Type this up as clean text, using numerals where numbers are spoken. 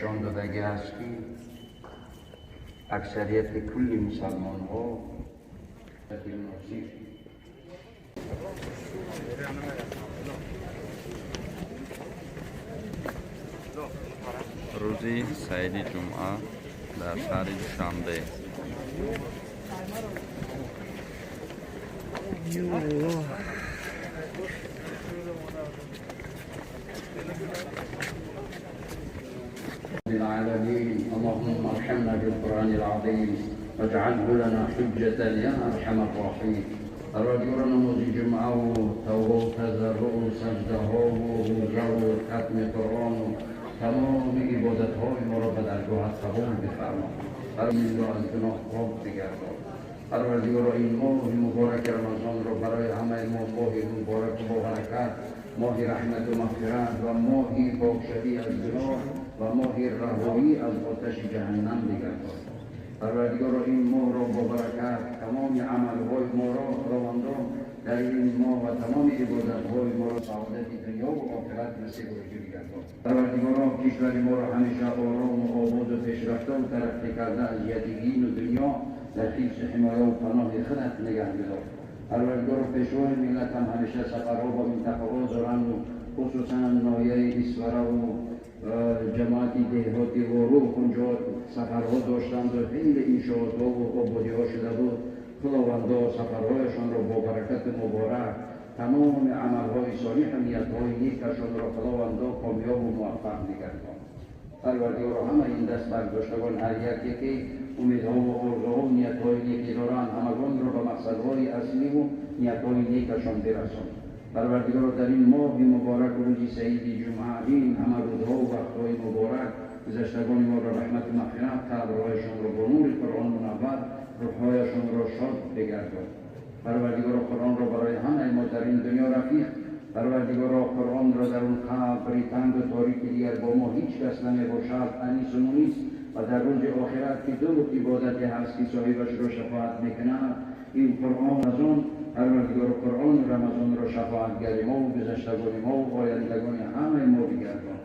нишон додагӣ аст, ки аксарияти кулли мусалмонҳо рӯзи саиди ҷумъа дар шаҳри Душанбе. العالمين. اللهم ارحمنا بالقرآن العظيم واجعله لنا حجة يا أرحم الراحمين. پروردگارا نماز جمعه و توبه و تضرع و سجده ها و روزه و ختم قرآن و تمام عبادت های ما را به درگاهت قبول بفرما. این را از گناه پاک بگردان. پروردگارا این ماه مبارک رمضان را برای همه ما ماه مبارک و با برکت، ماه رحمت و مغفرت و ماه پاکشوی از گناه و ماه رهایی از آتش جهنم بگردان. پروردگارا این ماه را با برکت، تمام عملهای ما را خداوندا در این ماه و تمام عبادتهای ما را سعادت دنیا و آخرت نصیب و بگردان. پروردگارا کشور ما را همیشه آرام و آباد و پیشرفته و ترقی کرده از یتیمین و دنیا در حفظ حمایه و پناه خودت نگه بدار. پروردگارا پیشوای ملت هم همیشه سفرها با منطقه‌ها دارند و خصوصا ناحیه اسفره و جماعت دهاتی و روح اونجا سفرها داشتند و خیلی انشاءاتها و آبادیها شده بود. خداوندا سفرهایشان را با برکت مبارک، تمام عملهای صالح و نیتهای نیکشان را خداوندا کامیاب و موفق بگردان. پروردگارا همه این دست برداشتگان هر یکی که امیدها و آرزوها و نیتهای نیکی دارند همگان را به مقصدهای اصلی و نیتهای نیکشان برسان. پروردگارا در این ماه مبارک و روز سعید جمعه، این همه روزها و وقتهای مبارک گذشتگان ما را رحمت و مغفرت، قبرهایشان را با نور قرآن منور، روحهایشان را شاد بگردان. پروردگارا قرآن را برای همه ما در این دنیا رفیق، پروردگارا قرآن را در اون قبر تنگ و تاریک دیگر با ما هیچ کس نمیباشد انیس و مونیس و در روز آخرت که دو عبادتی هست که صاحبش را شفاعت میکند، این قرآن از آن پروردگار قرآن رمضان را شفاعتگر ما و گذشتگان ما و آیندگان همه ما بگردان.